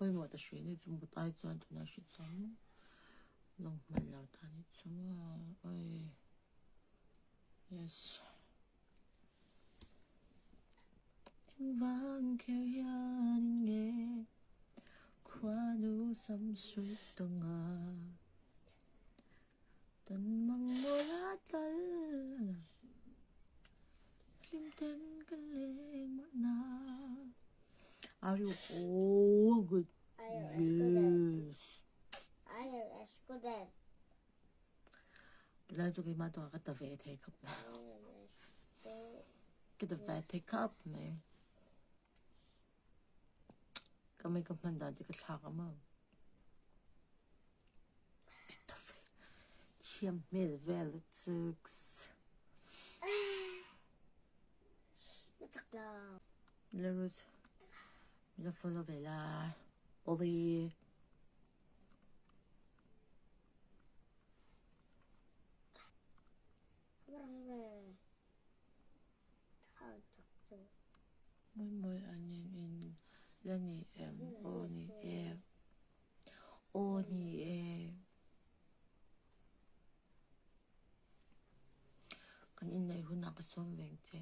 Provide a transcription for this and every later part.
Pawimawh ta hri ni chu mut ai chuan tunah hri chuan maw lawng hman lo ta ni chu maw oi yes. Engvang kher hian in nge khuanu sam suih ta nga tan mang mawla tlal hlim ten ka leng mahna. Are you all good? Yes. Tunlai chu keimah tawngah ka ta ve thei khawp mai. Ka ta ve thei khawp mai. Ka makeup hman dan te ka thlak a maw. Thiam hmel vel lutuk. Larus, min lo follow ve la. Oli. Mawi mawi an in in la ni em aw ni e aw ni e kan inneih hunah ka sawm veng che.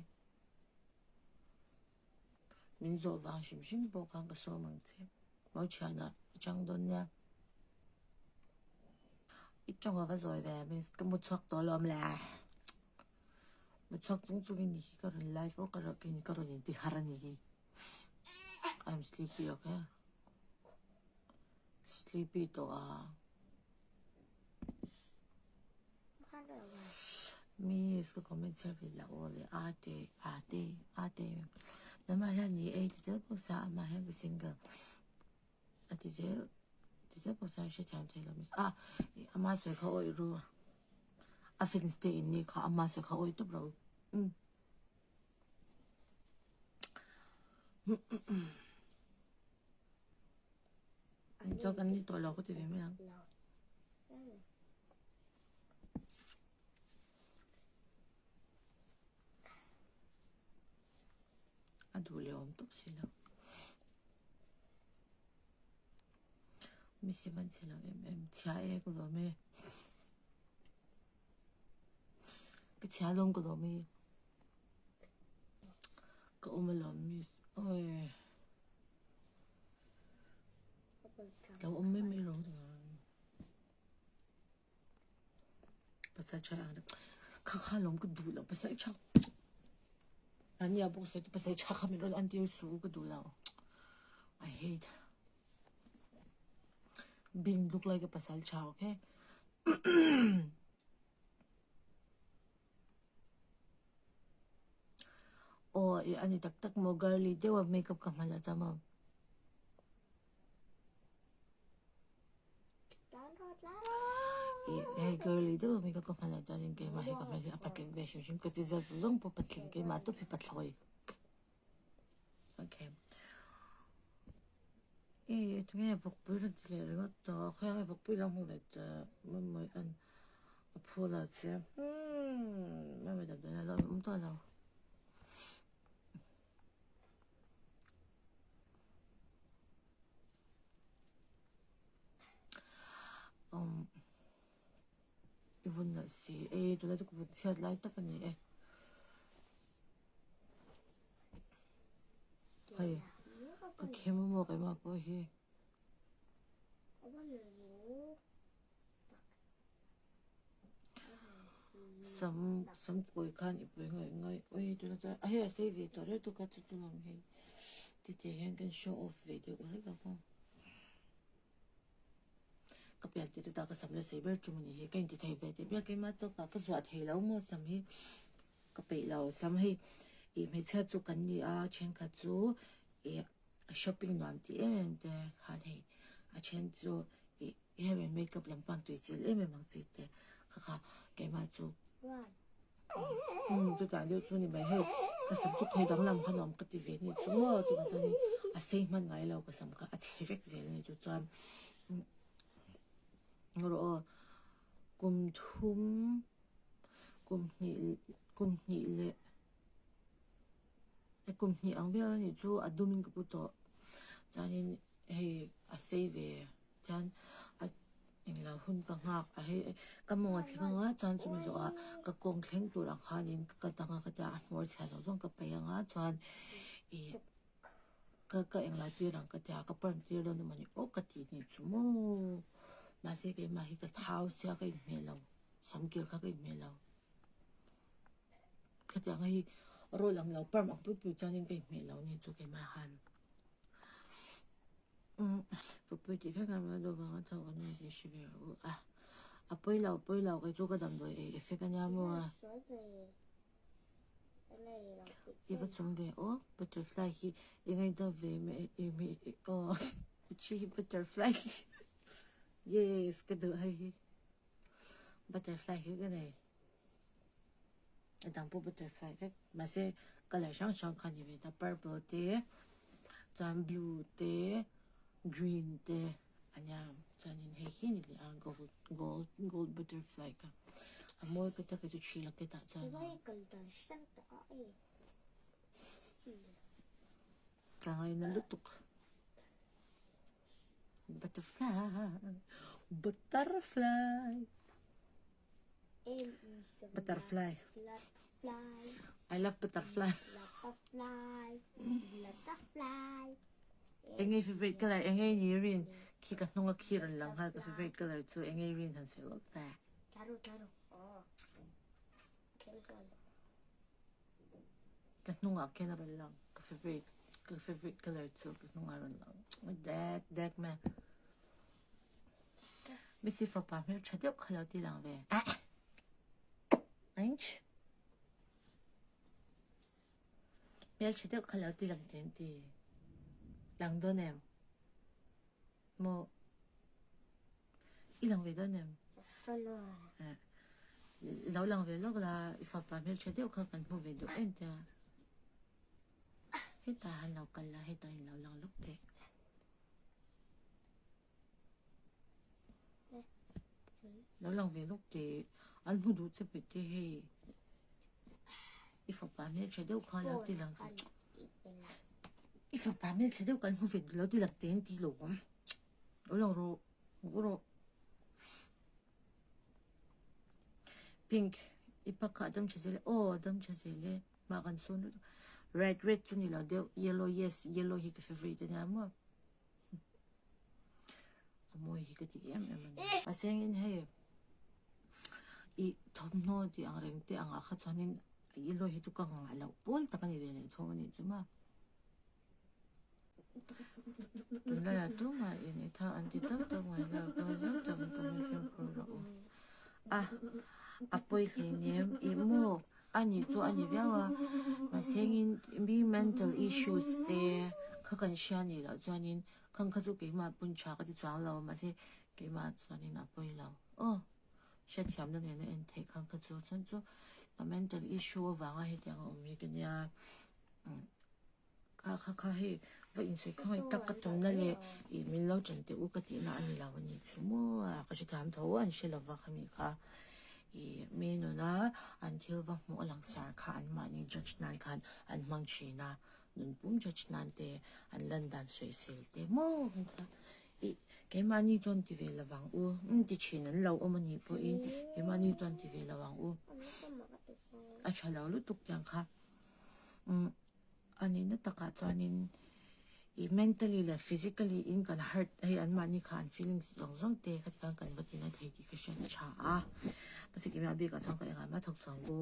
Min zawh vang hrim hrim pawh khan ka sawm ang che. Mau thianah i chang dawn nia. I tawng a va zawi ve means ka mu chhuak tawh alawm le. Mu chhuak chung chungin ni hi ka rawn live aw ka rawn ka rawn inti har a ni hi. I'm sleepy okay. Sleepy tawh a. Miss ka comment chhiar ve la aw le a te a te a te namah hian ni e ti zel pawh sa amah hian ka single a ti zel ti zel pawh sa hrethiam thei lo miss a ama sawi kha awih ru a fans te in ni kha ama sawi kha awih tawp ro um Chuan kan ni tawh lo ka ti ve mai ang. A duh leh awm tawp si lo. Misi van chhe lo em em chhia e ka lawm e. Ka chhia lawm ka lawm e. Ka awm alawm miss oi. Lo awm mai mai rawh Pasal tha ang kha kha lawm ka duh lo pasal tha Ania bawk se pasal tha kha min rawn an tir su ka duh lo I hate being look like a pasal tha okay Aw i ani tak tak maw girly deuh a makeup ka hman la chuan maw. I hei girly deuh a makeup ka hman la chuanin keimah hi ka hmel hi a patling ve hrim hrim ka chi zat zawng pawh patling keimah tawp hi pathlawi. Okay. I tunge vawkpui rawn ti leh ringawt tawh a khawiah nge vawkpui lo hmuh leh che mawi an a phul a che umm mawi damdawi a lo awm tawh lo. Um i vun nalh si e tunlai chu ka vun chhiat lai tak a ni e. Hei ka khem a maw keimah pawh hi. Sam sam kawi khan i pui ngawih ngawih ui tunah chuan a hei a sei ve tawh riau tuk a chu chu lam hei titi hian kan show off ve deuh hlek a maw. Ka pian tir ta ka sam la sei ber tum a ni hi ka inti thei ve tih biak keimah tawkah ka zuah thei lo maw sam hi ka peih lo sam hei ih hmeichhia chu kan ni a thenkhat chu ih shopping nuam tih em em te khan hei a then chu ih hair and makeup lampang tui chilh em em ang chi te kha kha keimah chu Umm chutah deuh chu ni mai hei ka sam chu khawi danglam kha nuam ka ti ve ni chu maw chuvang chuan hei a sei hman ngai lo ka sam kha a chhe vek zel a ni chu chuan rawh aw kum thum kum hnih kum hnih leh kum hnih ang vel a nih chu a dum in ka pu tawh chuanin hei. A sei ve hian a englo hun ka nghak a hei ka mawng a thleng anga chuan chumi zawhah ka kawng thleng tur ang khanin ka dang a ka tia a hmawr chhia zawng zawng ka paih anga chuan ih ka ka englo tir ang ka tia ka perm tir dawn emawni aw ka tih ni chu maw mahse keimah hi ka thau sia ka inhmeh lo sam kir kha ka inhmeh lo. Khatiang hi roll ang lo perm ang pui pui chuanin ka inhmeh lo ni chu keimah han Pui tih kher khan lo vang a tho kan nei tih hre ve rawh u a a pawi lo pawi lo kei chu ka damdawi ei effect ania maw a i va chum ve aw butterfly hi i ngaihna ve mai aw chi hi butterfly yes ka duh hei hi butterfly hi ka nei. A dang pawh butterfly vek mahse colour hrang hrang kha a ni ve ta purple te chuan blue te green te a nia chuanin hei hi a ni leh a gold gold gold butterfly kha a mawi ka ta kei chu thi la ketah chuan ka ngaina lutuk butterfly butterfly. Butterfly. I love butterfly. Enge favorite color enge ni rin khi ka hnunga khi ran lang ha ka favorite color chu enge rin han sawi lawk ta. Taro taro. Oh. Ka hnungah khian a rawn lang ka favorite ka favorite color chu ka hnungah a rawn lang dek dek mai Missy fapa hmeltha deuh kha lo ti lang ve Inch hmeltha deuh kha lo ti lang te an ti lang dawn em maw I lang ve dawn em? Lo lang ve lawk la, i fapa hmeltha deuh kha kan hmu ve duh em tia. Hetah han lo kal la, hetah in lo lang lawk teh. Lo lang ve lawk teh, an hmu duh che pet te hei. I fapa hmeltha deuh kha lo ti lang teh. I fapa hmeltha deuh kan hmu ve duh lo ti lang teh an ti lawm. Lo lang rawh, hmu rawh. Pink, i pakah dam tha zel e. Aw, dam tha zel e. Mah kan sawn lutuk. Red, red chu ni lo deuh. Yellow, yes, yellow hi ka favourite ania maw. A mawi hi ka ti em em a ni. A sengin hei, i thawmhnaw tih ang reng te angah kha chuanin yellow hi chu ka ngah loh pawl tak a ni ve leh thawm a nih chu maw. Tunlaiah tumah in i tha an ti tak tak mai lo ka zau tak in ka hmel fimkhur rawh u. A a pawi hleinem ih maw a ni chu a ni viau a mahse engin mi mental issues te kha kan hria nih loh chuanin khang kha chu keimah pawn tha ka ti chuang lo mahse keimah chuanin a pawi lo aw hriatthiamna nena en theih khang kha chu chuan chu ka mental issue avanga hetiang a awm hi ka nia. Kha kha kha hei va insawi khawngaih tak ka tumna leh ih min lo ṭan teh u ka tihna a ni lo a ni chu maw a ka hrethiam tho an hre lova khami kha ih mi nuna an thil va hmuh a langsar kha an mahni judge nan khan an hmang thin a nunpum judge nan te an lan dan sawisel te maw kha ih keimahni chuan ti ve lo vang u ti thin an lo awm a nih pawhin keimahni chuan ti ve lo ang u a tha lo lutuk tiang kha. Umm a nihna takah chuanin ih mentally leh physically in kan hurt hei an mahni kha an feelings zawng zawng te kha tikhan kan va tina thei tih ka hriat a tha a mahse keimah bikah chuan ka engah mah thawk chuang bu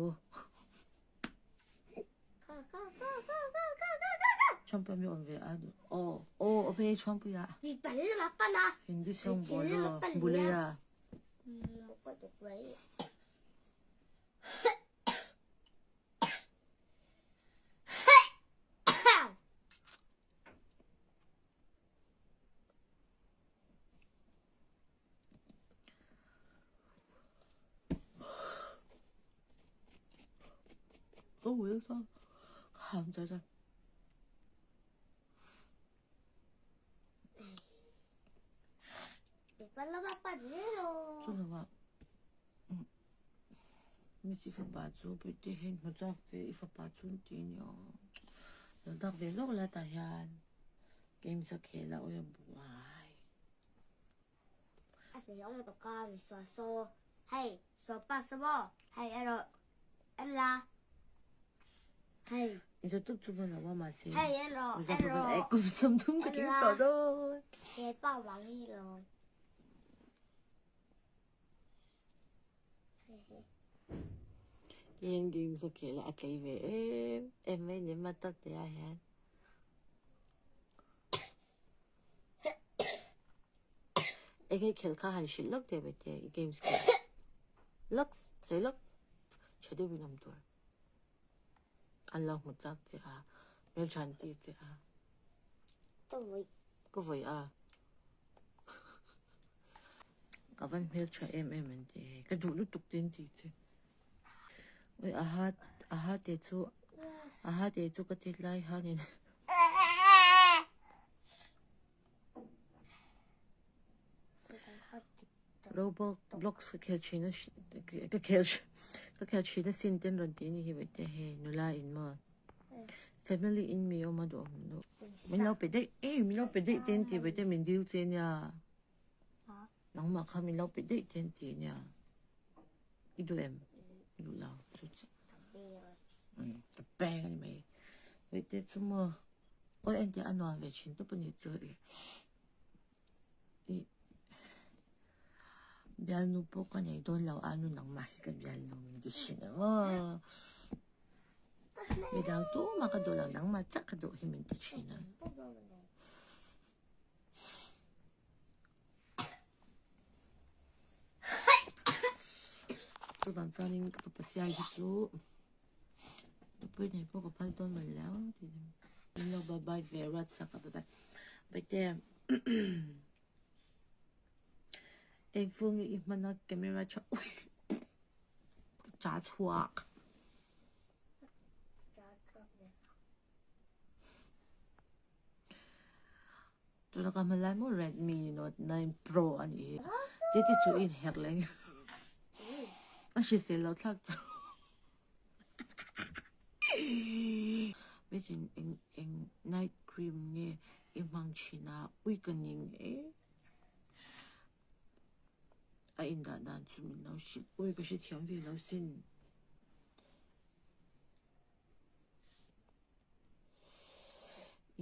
Chhuanpuia mi awm ve a aw aw awm e Chhuanpuia Hindi song bolo Buleya. Có quỷ sao không trời trời Chulawah Miss i fapa chu Puite hian hmu chak che i fapa chu an ti ania lo dak ve lawk la tah hian games a khel a awi a buai. Inzawtup chu hman lo a mahse Mizoram eh kum 30 ka tling tawh dawn. Tihian games a khel a a tlei ve em em mai ni ma tawk te ah hian. Eng nge khelh kha han hrilh lawk teh Bete i games khelh lawk sawi lawk tha deuhin awm tur an lo hmu chak che a hmeltha an ti che a ka vawi a ka van hmeltha em em an ti hei ka duh lutuk te an ti che ui aha aha te chu aha te chu ka tet lai hianin. Roblox ka khel thin a ka khel ka khel thin a sin ten rawn tih a ni hi vawi te hei nula in maw family in mi awm a duh awm lo min lo pe daih ei min lo pe daih te an tih vawi te min dil che nia nangmah kha min lo pe daih te an tih nia i duh em i duh lo chu chiah ka beng a ni mai vawi te chu maw. Awi entir a nuam ve thin tawp a ni chu i i bialnu pawh ka nei dawn lo a nu nangmah hi ka bialnu min ti thin a maw midang tumah ka duh lo nangmah chiah ka duh hi min ti thin a. Chuvang chuanin ka fapa siai hi chu Nupui nei pawh ka phal dawn mai lo tiin min lo bye bye ve ruat sak a bye bye Baite eng phone nge i hman a camera tha ui ka cha chhuak tuna ka hman lai maw Redmi Note 9 Pro a nih hi chiti chu i inherh leh a hrisel lo thlak chu. Machine eng eng night cream nge i hmang thin a ui ka ning e a indah dan chu min lo hrilh ui ka hrethiam ve lo sin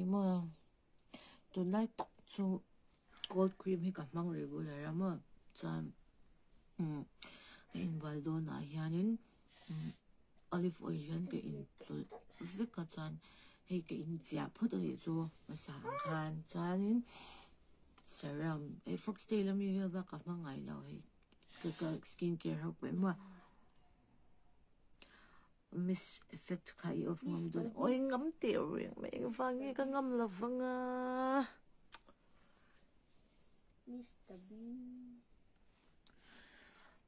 emaw tunlai tak chu cold cream hi ka hmang regular a maw chuan umm ka inbual dawnah hianin umm olive oil hian ka inchawlh vek a chuan hei ka inchiah phawt a nih chu hmasa ang khan chuanin serum hei foxtail ami vel bak ka hmang ngai lo hei ka ka skin care ho pawh emaw Miss effect kha i off ngam dawn awi ngam teh reng mai engvang nge ka ngam lo vang a. Mister Bean.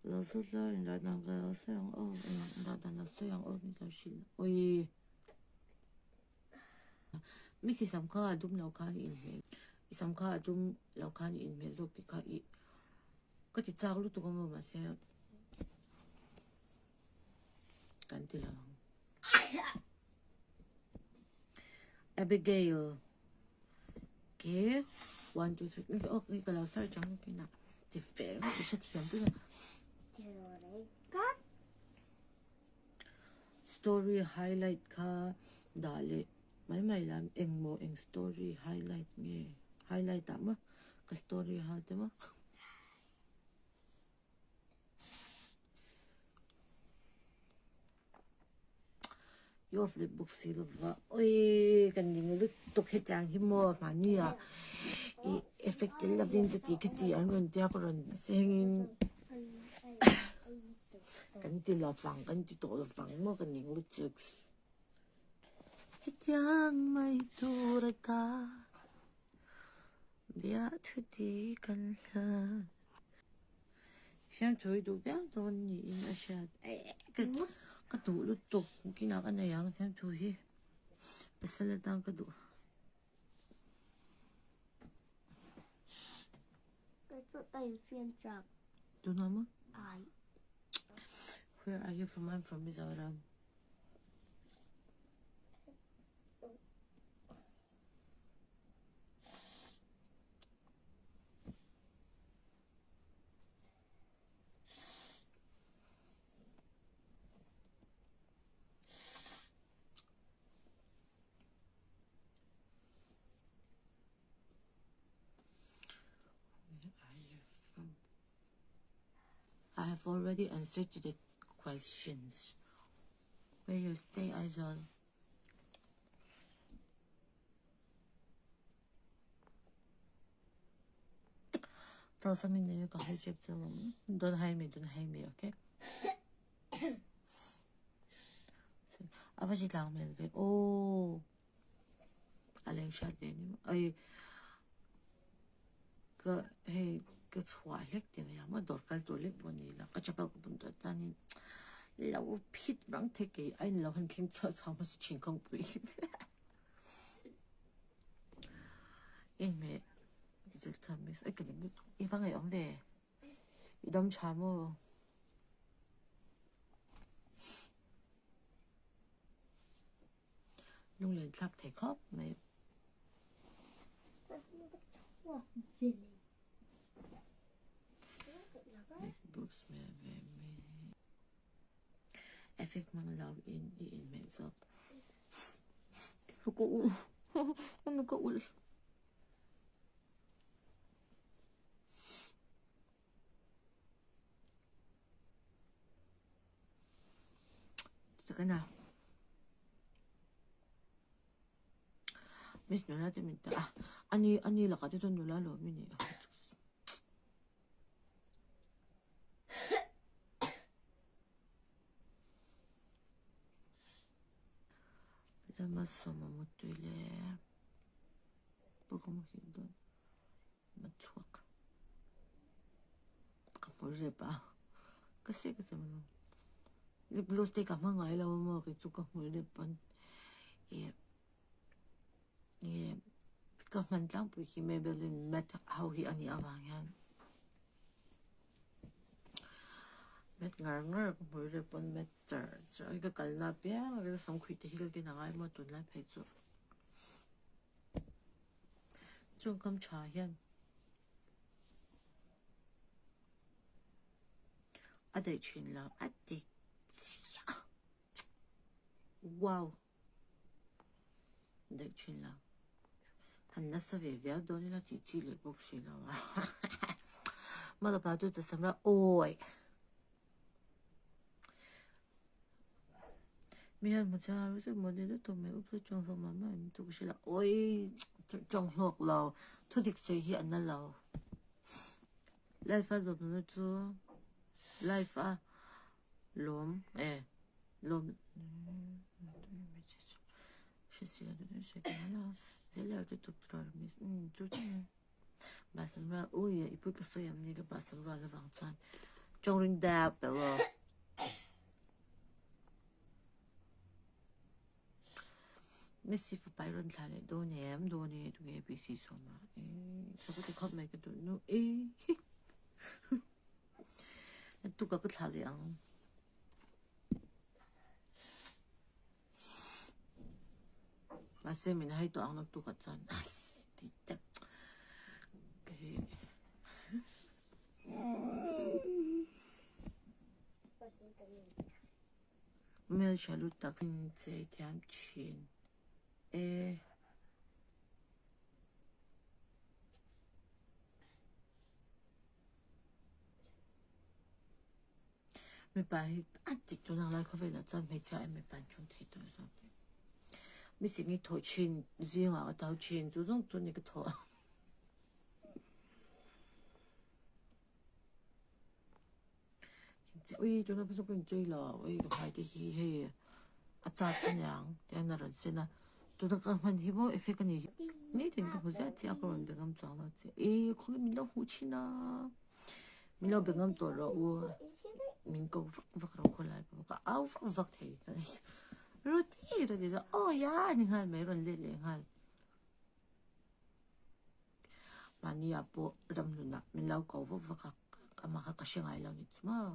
Lo zawt la in dah dan ka lo sawi ang aw in dah dan lo sawi ang aw min lo hrilh awi. Miss i sam kha a dum lo khan i inhmeh i sam kha a dum lo khan i inhmeh zawk tih kha i ka ti chak lutuk a maw mahse Kan ti lo ang. Abigail. Okay. 1, 2, 3. Oh, ka lo search ang kina. Ti fel mo ti siya thiam tu. Story highlight kha dah leh mai mai lam eng maw eng story highlight nge highlight ah maw ka story ha te maw. I off leh bawk si lova awii kan ning lutuk hetiang hi maw mahni ah i effect tel lovin chuti khiti an rawn tia ka rawn sengin kan ti lovang kan ti tawh lovang maw ka ning lutuk hetiang mai tur ata biahthuti kan hlan. Fiamthu hi duh viau dawn niin a hriat ka ka duh lutuk kinah ka nei ang fiamthu hi pasal atan ka duh. Tunah maw? Where are you from? I'm from Mizoram. have already answered to the questions. Where you stay, Aizawl? Don't hide me, don't hide me, okay? A va chi tlang hmel ve aw a leng hriat ve ni maw ai ka hei ka chhuah hlek te mai ang maw dawr kal tur lek pawh ni la ka chapal ka bun tawh chuanin lo phit rang thei kei a in lo han thleng chhuah chhuah hmasa thin kawngpui engmeh ai ka ning lutuk i va ngaihawm ve. I dam tha maw? Lunglen thlak thei khawp mai. Effect hmang lo in i inhmeh zawk. Ka ulh. Ka ulh. Sakana. Miss nula te min ta a. Ani ani lakah te chuan nula lo mi ni. Lama sawma mutui le. Pawh ka muhil dawn. Ma chhuak. Ka hmu rep a. Ka se ka se maw. Lip gloss te ka hma ngai lo maw kei chu ka hmu rep pawn e e ka hman tlangpui hi Maybelline matte ho hi a nih avang hian matte ngar ngar ka hmu rep pawn matte char char ka kalna apiang a ka samkhuih te hi ka ken a ngai maw tunlai phei chu. Chungkam tha hian a daih thin lo a ti chiah wow daih thin lo han nasa ve viau dawn ila tih chi leh bawk si lo a malapa chu chasam la awi. Mi hian hmu chang a zet mawni lutuk mai up chu tawng hlawk mah mah em chu ka hre lo awii tawng hlawk lo thu dik sawi hi a na lo life a lawm na chu life a lawm e lawm Messi fapa i rawn thlah leh dawn em dawn e tunge PC sawma e ka va ti khawp mai ka duh nu e tukah ka thlah leh ang. Mahse min hai tawh ang naktukah chuan ti tak Hmeltha lutak inchei thiam thin e. Mipa hi a dik tun ang lai khawvelah chuan hmeichhia em mipa an chhung thei tawh zawk e. Mi sing hi thawh thin zingah ka tho thin chu zawng chu ni ka thawh. Ui tuna phei chu ka inchei lo ui ka hmai te hi hei a chak aniang tihian a rawn sen a tuna ka hman hi maw effect a nih hi nitin ka hmu zet chiah a ka rawn be ngam chuang lo che e khawnge min lo hmuh thin a min lo be ngam tawh rawh u min ko vak vak rawh khawlai pawh ka au vak vak thei ka Ruti rawn ti chuan aw ya ni nghal mai rawn let leh nghal. Mahnia pawh ramhlunah min lo ko vak vak a, amah kha ka hre ngai lo ni chu maw.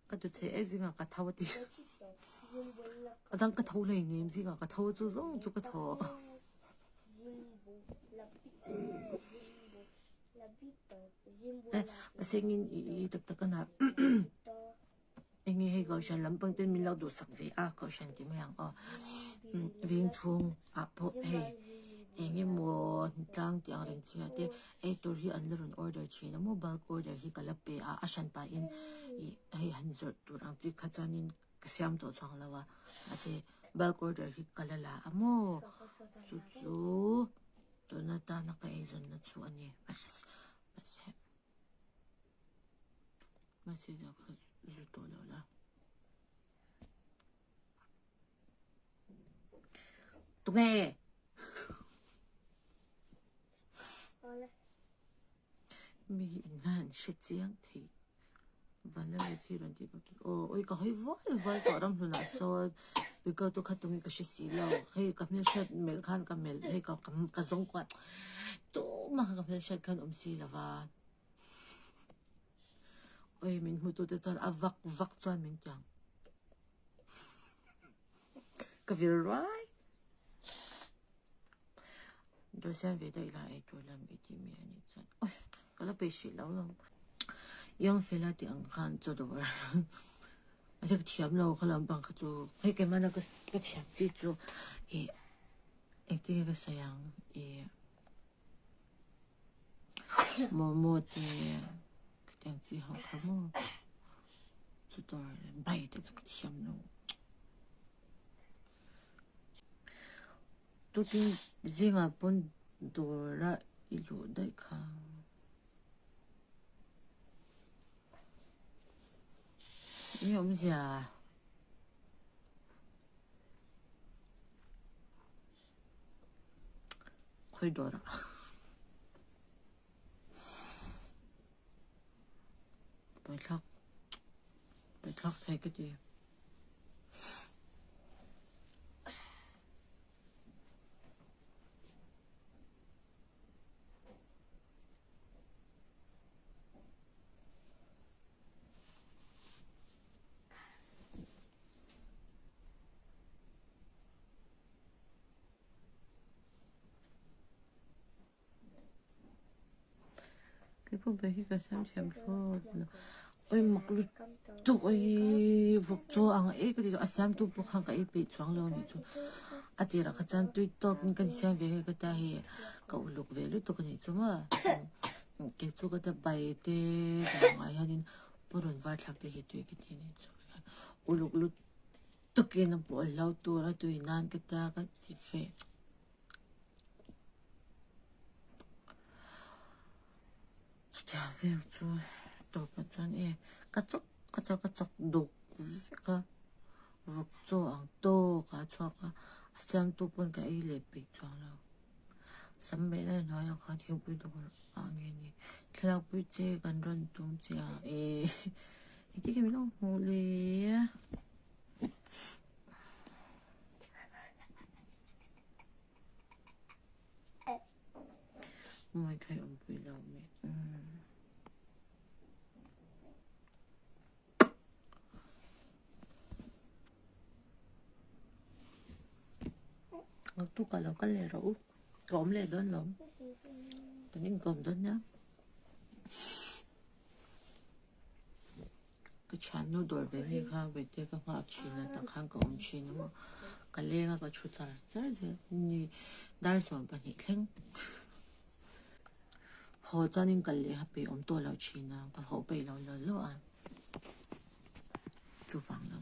Ka tu thei e zingah ka tho a ti. A dang ka tho hleinem zingah ka tho chu zawng chu ka tho. Eh, pasengin i i tak tak ana. Eng nge hei kohhran lampang ten min lo duhsak ve a kohhran tih mai ang aw veng chhung ah pawh hei Eng emaw tlang tih ang reng chhia te ei tur hi an la rawn order thin a maw bulk order hi ka la pe a a hran pahin ih hei han zawrh tur ang chi kha chuanin ka siam tawh chuang lo a mahse bulk order hi ka la la a maw chu chu tuna tana ka eizawnna chu a ni mahse mahse ka zu tawh lo la. Tunge? Mi inhan hre chiang thei. Vanla leh thil rawn tih bawk aw ui ka hawi vual vual tawh ram hlunah sawn Pickle chu kha tunge ka hre si lo hei ka hmelhriat melh khan ka melh hei ka ka zawng kual tumah kha ka hmelhriat khan awm si lo va ui min hmu tute chuan a vak vak chuan min ti ang. Ka vil ruai. Dawhsan ve daih la ei tur lam i tih mi a nih chuan oi ka la peih hrih lo lo. Young fella tih ang khan chaw dawr mahse ka thiam lo kha lampang kha chu hei keimahna ka ka thiam chi chu ih engtin nge ka sawi ang ih Momo te khitiang chi ho kha maw chutah bai te chu ka thiam lo. Tukin zingah pawn dawr a i luh daih kha. Eng awmzia? Khawi dawr ah paithlak paithlak thei ka ti. Keipawh ber hi ka siam thiam thlawt lo. Oi mak lutuk oi vawk chaw ang e ka ti a siamtu pawh khan ka ei peih chuang lo anih chu. A tirah kha chuan tui tawkin kan siam ve nge ka tia hei ka uluk ve lutuk anih chu maw. Kei chu ka tia bai te ka hmuh ah hianin purun var thlak te hi tui ka ti anih chu. Uluk lutuk. Tukin a pawh hlo tur a tui nan ka tia ka ti fe. Chutia vel chu tawpah chuan e ka chawk ka chawk ka chawk duk vek a, vawk chaw ang tawk ah a chhuak a, a siamtu pawn ka ei leh peih chuang lo. Sam beh lai hnuaiah khan thingpui dawr ah nge ni thlalak pui che kan rawn tum che a e engtin nge min lo hmuh le. Mawi kha i awmpui lo mi. Tukah lo kal leh rawh u. Ka awm leh dawn lo. Kan inkawm dawn nia. Ka thiannu dawr ve nge kha vaite ka nghak thin a tah khan ka awm thin a maw. Ka leng a ka thu char char zel. Ni dar 12 thleng. Haw chuanin kal leh a peih awm tawh lo thin a, ka haw peih lo law law a. Chuvang lo.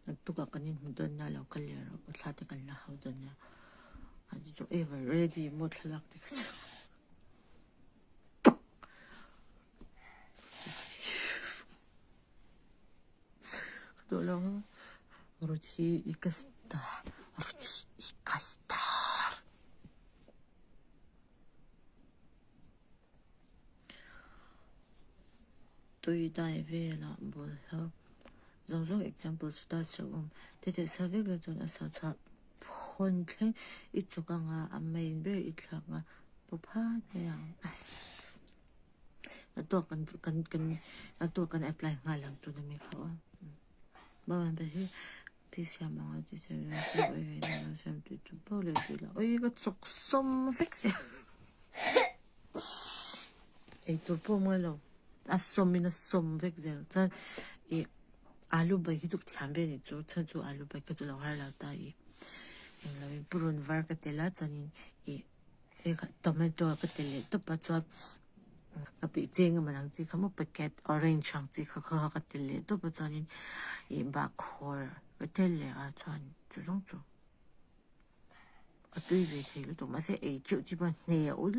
Naktukah kan inhmu dawn nia lo kal leh rawh aw thla te kan la hau dawn nia. A ti chu ever ready maw thlalak te kha chu. Ka duh lo ang Ruthi i ka star Ruthi i ka star. Tui dai velah bawlhhlawh zawng zawng example chu ta chu awm te teh sa vek lo chuan a sa chhuah phawn thleng i chawk anga a main ber i thlak anga paw phan mai ang ass a tuak kan kan kan a tuak kan apply nghal ang tuna mi kha aw bawlhhlawh ber hi. Pi siam ang a ti che vel chu oi oi na lo siam tui chu pawh leh tui la oi ka chawk sawm vek zel eitur pawh mawi lo. A sawm in a sawm vek zel chuan ih alu bai hi chu ka thiam ve a ni chu chuan chu alu bai kha chu lo har lo ta ih englo in purun var ka tel a chuanin ih tomato ka tel leh tawp a chuan ka pih cheng emaw ang chi kha maw packet orange ang chi kha kha ka tel leh tawp a chuanin ih bahkhawr ka tel leh a chuan chu zawng chu a tui ve thei lutuk mahse ei teuh chi pawh hne a ul.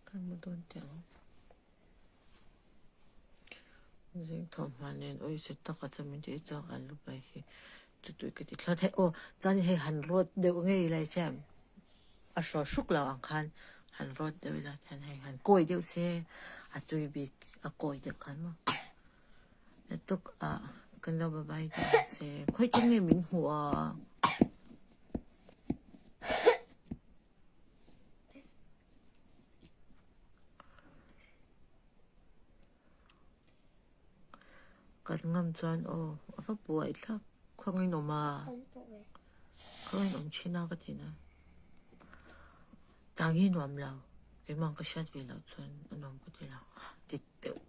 Kan mu dawn teh ang. Zing thawh hma nen awise taka chuan min tih chuan an lu pai hi chu tui ka ti thlawt hei aw chuan hei han rawt deuh ngei ila hian a hraw hruk lo ang khan han rawt deuh ila hian hei han kawi deuh se a tui bik a kawi deuh khan maw naktuk ah kan lo bye bye teh ang che khawi tum nge min hmuh a. Kan ngam chuan aw a va buai thlak khawngin awm a khawngin awm thin a ka ti na tang hi nuam lo keimah ka hriat ve loh chuan a nuam ka ti lo ti deuh.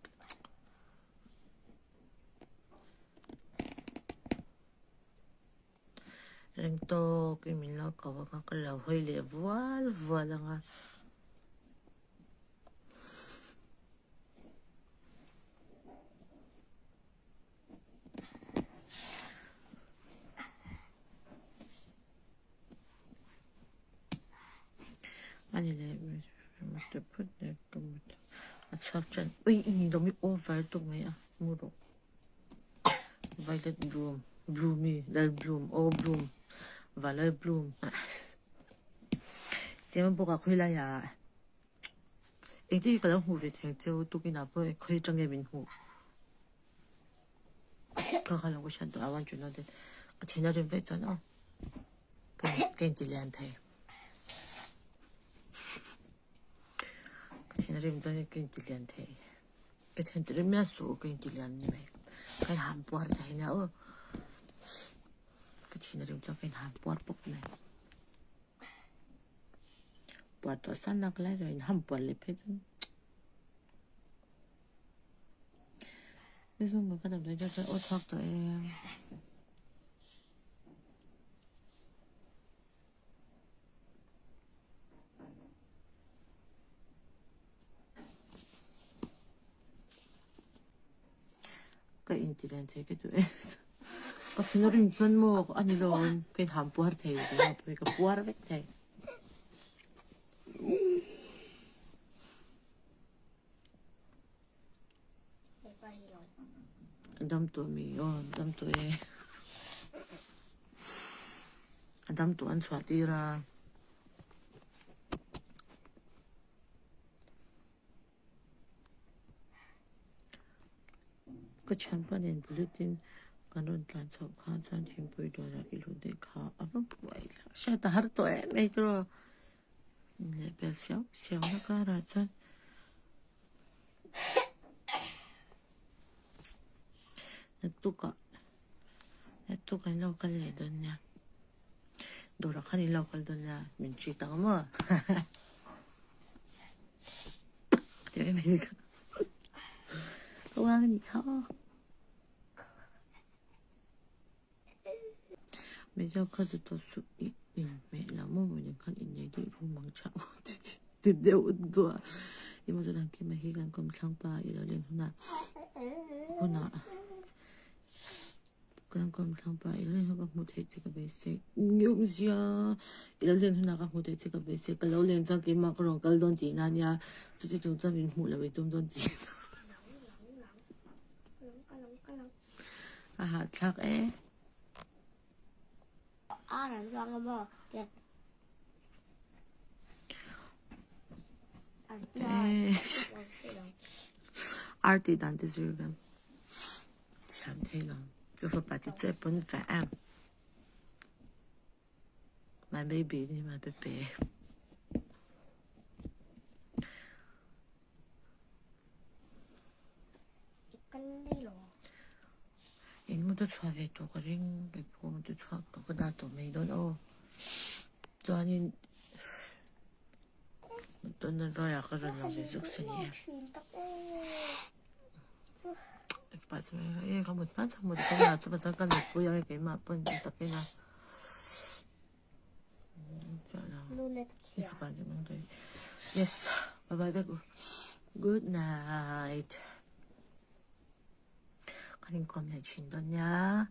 Reng tawk in min lo ko ang a ka lo hawi leh vual vual ang a. Ani leh a chhuak tan ui i ni lo mi over tuk mai a mu rawh. Violet bloom bloomy lal bloom aw bloom valal bloom cheng bawk a khawi lai ah engtin nge ka lo hmuh ve thei ang cheu tukin ah pawh khawi atang nge min hmuh kha kha lo ka hriat duh a one to know that ka thin a rim vek chuan aw ka inti lian thei ka thin a rim chuan ka inti lian thei. Ka then tir miah suh ka inti lian ni mai ka in han puar ta hi nia aw ka thin a rim chuan ka in han puar pawp mai puar tawh san nak lai lo in han puar leh phei chuan miss mummy ka damdawi chuan aw chhuak tawh em. Ka inti lian thei ka duh e ka thin a rim chuan maw a ni lo ka inham puar thei ka puar vek thei. A dam tawh mi aw a dam tawh e a dam tawh an chhuah tir a. Ka thianpa nen bullet in kan rawn tlan chhoh kha chuan thingpui dawrah i lut daih kha a va buai thlak hriat a har tawh em mai tiraw leh bel siau siau na karah chuan. Naktukah naktuk an lo kal leh dawn nia dawrah khan in lo kal dawn nia min treat ang maw tih mai mai kha ka uang anih kha aw. Mizo kha chu tawh suh i inhmeh lo maw mawni khan innei daih ru mang tha aw ti ti deuh duah i maw chuan kima hi kan kawmthlang pa i lo len hunah hunah kan kawmthlang pa i lo len hunah ka hmuh theih che ka beisei ngiumzia i lo len hunah ka hmuh theih che ka beisei ka lo len chuan keimah ka rawn kal dawn tihna ania chuti chung chuan min hmuh loh i tum dawn tihna. A hahthlak e. Ar an chuang a maw? Ar tih dan te zir ve. Thiam thei lo. Ka fapa te chu e pawn ve em. My baby ni my baby. chhuah ve tawh ka ring kei pawh ka chhuak tawh ka dah tawh mai dawn aw chuanin tuna ruaiah ka rawn lang ve zuk se ni e ka mut hma chuan mut ka la chu chuan ka nupui ang e keimah pawn takin a yes bye bye vek u good night. Kan inkawm leh thin dawn nia.